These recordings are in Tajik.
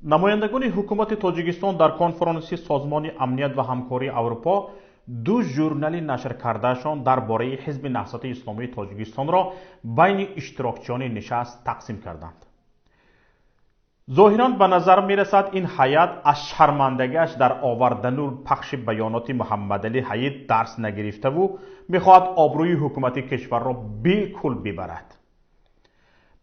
Намояндагони ҳукумати Тоҷикистон дар конфронси Созмони амният ва ҳамкории Аврупо ду журнали нашркардаашон дар бораи Ҳизби Наҳзати Исломии Тоҷикистонро байни иштирокчиёни нишаст тақсим карданд. Зоҳиран ба назар мерасад, ин ҳайат аз шармандагиаш дар овардану пахши баёноти Муҳаммадалӣ Ҳайит дарс нагирифтаву мехоҳад обрӯи ҳукумати кишварро билкул бибарад.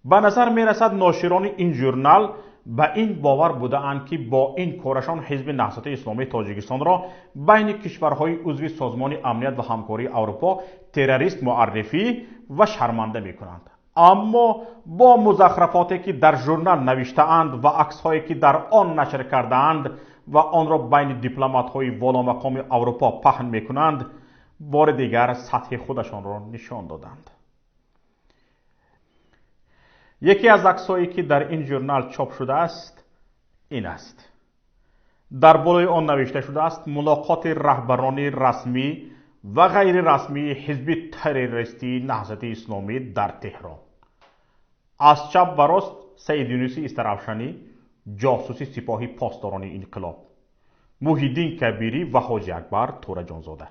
Ба назар мерасад, ноширони ин журнал ба ин бовар будаанд, ки бо ин корашон Ҳизби Наҳзати Исломии Тоҷикистонро байни кишварҳои узви Созмони амният ва ҳамкории Аврупо террорист муаррифӣ ва шарманда мекунанд. Аммо бо музахрафоте, ки дар журнал навиштаанд ва аксҳое, ки дар он нашр кардаанд ва онро байни дипломатҳои воломақоми Аврупо паҳн мекунанд, бори дигар сатҳи худашонро нишон доданд. Яке аз аксҳое, ки дар ин журнал чоп шудааст, ин аст. Дар болои он навишта шудааст: мулоқоти раҳбарони расмӣ ва ғайрирасмии ҳизби террористии Наҳзати Исломӣ дар Теҳрон. Аз чап ба рост: Саид Юнуси Истаравшанӣ, ҷосуси Сипоҳи Посдорони Инқилоб, Муҳиддин Кабирӣ ва Ҳоҷи Акбар Тӯраҷонзода.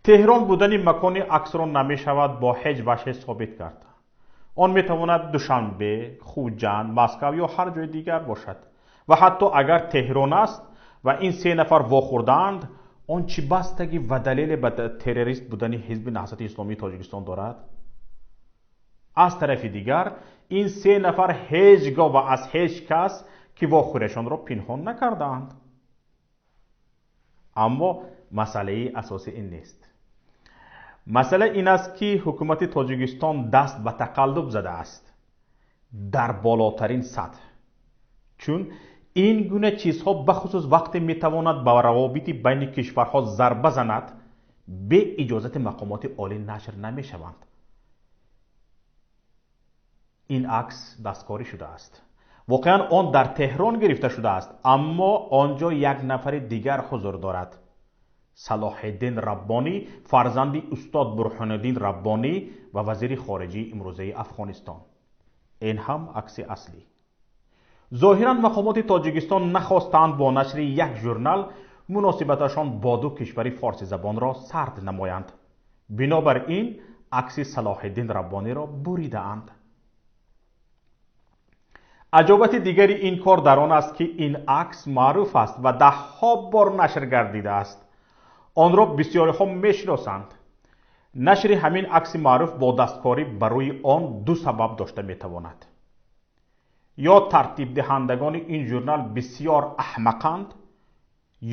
Теҳрон будани макони аксро намешавад бо ҳеҷ ваҷҳе собит кард. Он метавонад Душанбе, Хуҷанд, Москав ё ҳар ҷои дигар бошад. Ва ҳатто агар Теҳрон аст ва ин се нафар вохӯрдаанд, он чӣ бастагӣ ва далеле ба террорист будани Ҳизби Наҳзати Исломии Тоҷикистон дорад? Аз тарафи дигар, ин се нафар ҳеҷ гоҳ ва аз ҳеҷ кас ки вохӯриашонро пинҳон накардаанд. Аммо масъалаи асосӣ ин нест. Масъала ин аст, ки ҳукумати Тоҷикистон даст ба тақаллуб задааст дар болотарин сатҳ, чун ин гуна чизҳо, бахусус вақте метавонад ба равобити байни кишварҳо зарба занад, бе иҷозати мақомоти олӣ нашр намешаванд. Ин акс дасткорӣ шудааст. Воқеан он дар Теҳрон гирифта шудааст, аммо он ҷо як нафари дигар ҳузур дорад: Салоҳиддин Раббонӣ, фарзанди устод Бурҳониддин Раббонӣ ва вазири хориҷии имрӯзаи Афғонистон. Ин ҳам акси аслӣ. Зоҳиран мақомоти Тоҷикистон нахостанд бо нашри як журнал муносибаташон бо ду кишвари форсизабонро сард намоянд. Бинобар ин акси Салоҳиддин Раббониро буридаанд. Аҷобати дигари ин кор дар он аст, ки ин акс маъруф аст ва даҳҳо бор нашр гардидааст. Онро бисёриҳо мешиносанд. Нашри ҳамин акси маъруф бо дасткорӣ барои он ду сабаб дошта метавонад: ё тартибдиҳандагони ин журнал бисёр аҳмақанд,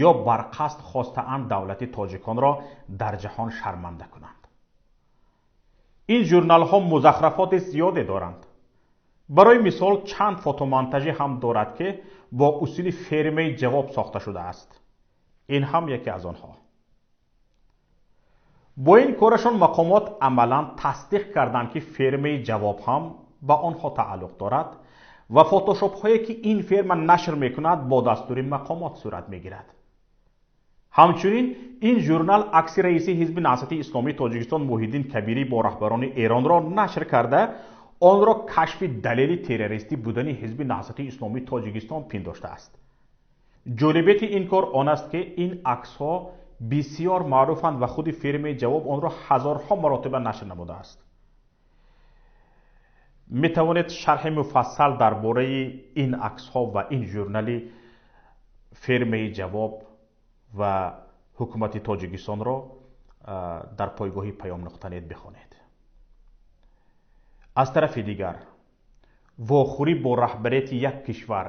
ё барқасд хостаанд давлати тоҷиконро дар ҷаҳон шарманда кунанд. Ин журналҳо музахрафоти зиёде доранд. Барои мисол, чанд фотомонтажӣ ҳам дорад, ки бо усули фермаи Ҷавоб сохта шудааст. Ин ҳам яке аз онҳо. Бо ин корашон мақомот амалан тасдиқ карданд, ки фермаи Ҷавоб ҳам ба онҳо тааллуқ дорад ва фотошопҳое, ки ин ферма нашр мекунад, бо дастури мақомот сурат мегирад. Ҳамчунин ин журнал акси раиси Ҳизби Наҳзати Исломии Тоҷикистон Муҳиддин Кабирӣ бо раҳбарони Эронро нашр карда, онро кашфи далели террористӣ будани Ҳизби Наҳзати Исломии Тоҷикистон пиндоштааст. Ҷолибияти ин кор он аст, ки ин аксҳо бисёр маъруфанд ва худи фирмаи Ҷавоб онро ҳазорҳо маротиба нашр намудааст. Метавонед шарҳи муфассал дар бораи ин аксҳо ва ин журнали фирмаи Ҷавоб ва ҳукумати Тоҷикистонро дар пойгоҳи Паём нуқта нет бихонед. Аз тарафи дигар, вохӯрӣ бо раҳбарияти як кишвар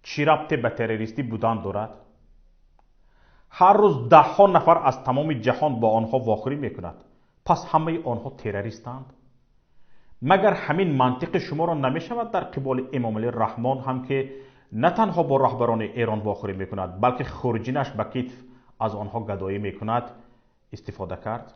чӣ рабте ба террористӣ будан дорад? Ҳар рӯз даҳҳо нафар аз тамоми ҷаҳон бо онҳо вохӯрӣ мекунад. Пас ҳамаи онҳо террористанд? Магар ҳамин мантиқи шуморо намешавад дар қиболи Эмомалӣ Раҳмон ҳам, ки на танҳо бо раҳбарони Эрон вохӯрӣ мекунад, балки хурҷинаш ба китф аз онҳо гадоӣ мекунад, истифода кард?